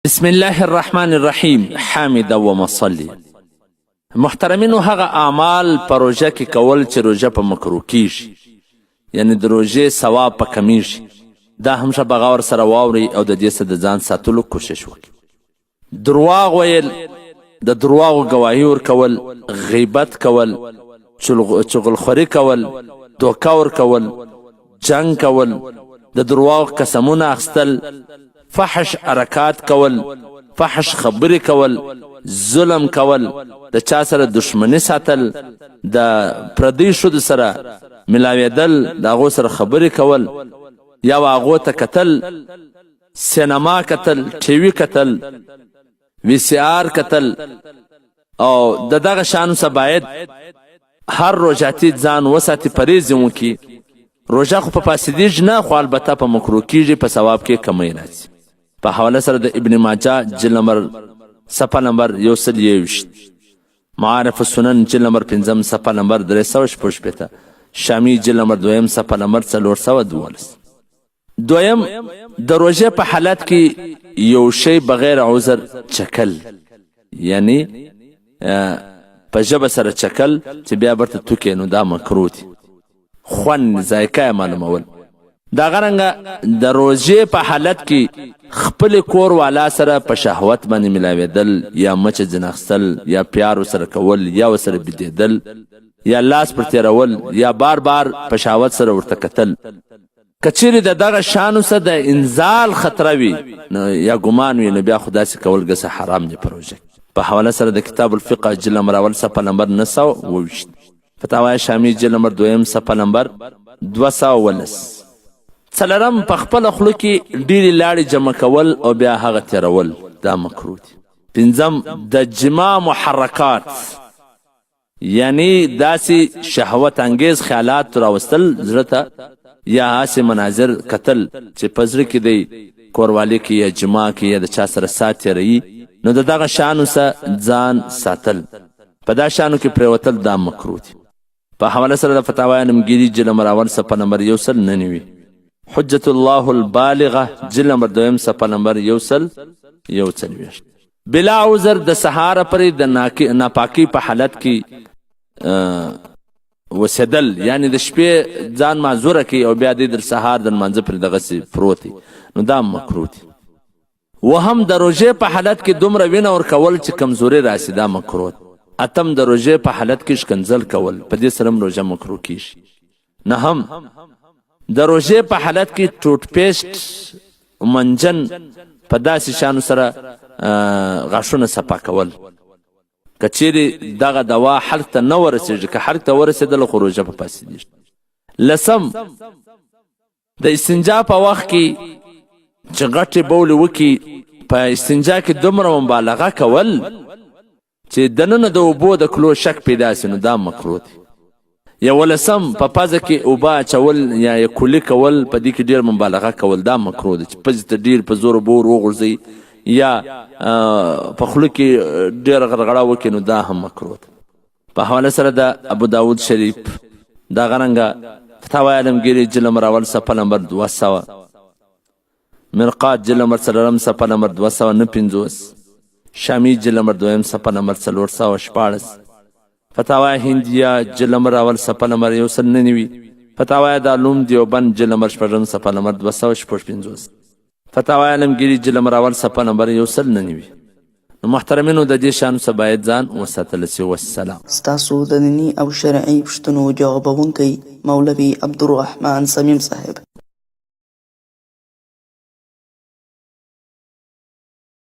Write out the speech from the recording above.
بسم الله الرحمن الرحیم حامد و مصلی. محترمینو، هغه اعمال په روژه کې کول چې روژه په مکروه کیږي، یعنی د روژې ثواب په کمیږي، دا هم ښه په غور سره واورئ او د دې څه د ځان ساتلو کوشش وکړئ. درواغ ویل، د درواغو ګواهي ورکول، غیبت کول، چغلخوري کول، دوکه ورکول، جنګ کول، د درواغ قسمونه اخیستل، فحش حرکات کول، فحش خبرې کول، ظلم کول، د چا سره دښمني ساتل، د پردیو ښځو سره ملاوېدل، د هغو سره خبرې کول یا هغو ته کتل، سینما کتل، ټي وي کتل، وي سي آر کتل، او د دغه شانو څخه باید هر روژاتي ځان وساتي، پرهیز یې وکړي. روژه خو په فاسدیږي نه، خو البته په مکروه کیږي، په ثواب کې کمی راځي. په حواله سره د ابن ماجه جلد نمبر صفحه نمبر 121، معارف السنن جلد نمبر 5 صفحه نمبر 366، شامی جلد نمبر 2 صفحه نمبر 412. دویم، د روژې په حالت کې یو شی بغیر عذر چکل، یعنی په ژبه سره چکل چې بیا برته توکې، نو دا مکروه دي. خوند ذایقه یې معلومول. دغه رنګه د روژې په حالت کې خپل کور والا سره په شهوت باندې ملاوېدل، یا مچه ځینې اخیستل، یا پیار ورسره کول، یا ورسره بیدېدل، یا لاس پر تېرول، یا بار بار په شهوت سره ورته کتل، که چیرې د دغه شانو څخه د انزال خطره وي نو یا ګمان وي، نو بیا خو داسې کول ګسه حرام دی په روژه. په حواله سره د کتاب الفقه جلد نمبر اول صفحه نمبر 927، فتاوی شامی جلد نمبر دویم صفحه نمبر 210. څلورم، په خپله خوله کې ډېرې لاړې جمع کول او بیا هغه تېرول، دا مکروه دي. پنځم، د جما محرکات، یعنی داسې شهوت انګیز خیالات راوستل زړه ته، یا هسې مناظر کتل چې په زړه کې دی کوروالی کې یا جما کې یا د چا سره سات تېروي، نو د دغه شانو څخه ځان ساتل، په دا شانو کې پرېوتل، دا مکروه دي. په حواله سره د فتاوی نمګیري جلد نمبر اول صفحه نمبر 199، حجت الله البالغه جلد نمبر دویم صفحه نمبر 141. بلا عذر د سهاره پرې د ناپاکۍ په حالت کې وسېدل، یعنی د شپې ځان معذوره کوي او بیا دی در سهار د لمانځه پرې دغسې پروت دی، نو دا مکروه دی. وهم، د روژې په حالت کې دومره وینه ورکول چې کمزوري راسي، دا مکروه دی. اتم، د روژې په حالت کې ښکنځل کول، په دې سره هم روژه مکروه کیږي. نهم، د روژې په حالت کې ټوټ پیسټ، منجن، په داسې شانو سره غاښونه صفا کول، که چیرې دغه دوا حلق ته نه ورسیږي، که حلق ته ورسېدله خو روژه په فاسدېږي. لسم، د استنجا په وخت کې چې غټې بولې وکړي، په استنجا کې دومره مبالغه کول چې دننه د اوبو د کلو شک پیدا سي، نو دا مکروه دی. یولسم، په پزه کې اوبه اچول یا یې کولي کول، په دې کې ډېر مبالغه کول، دا مکروه دی، چې پزې ته ډېر په زور اوبه ور وغورځوي یا په خوله کې ډېره غرغړه وکړي، نو دا هم مکروه ده. په حواله سره د ابو داود شریف، دغه رنګه فتاوی عالمګیري جلد نمبر اول صفحه نمبر 200، مرقات جلد نمبر څلورم صفحه نمبر 259، شامی جلد نمبر دویم صفحه نمبر 416، فتاوی هندیه جلد نمبر اول صفحه نمبر 199، فتاوی دارالعلوم دیوبند جلد نمبر شپږم صفحه نمبر 256، فتاوی عالمګیري جلد نمبر اول صفحه نمبر 199. نو محترمینو، د دې شانو څخه باید ځان وساتل سي. والسلام. ستاسو د دیني او شرعي پوښتنو جوابونکی مولوي عبدالرحمن صمیم صاحب.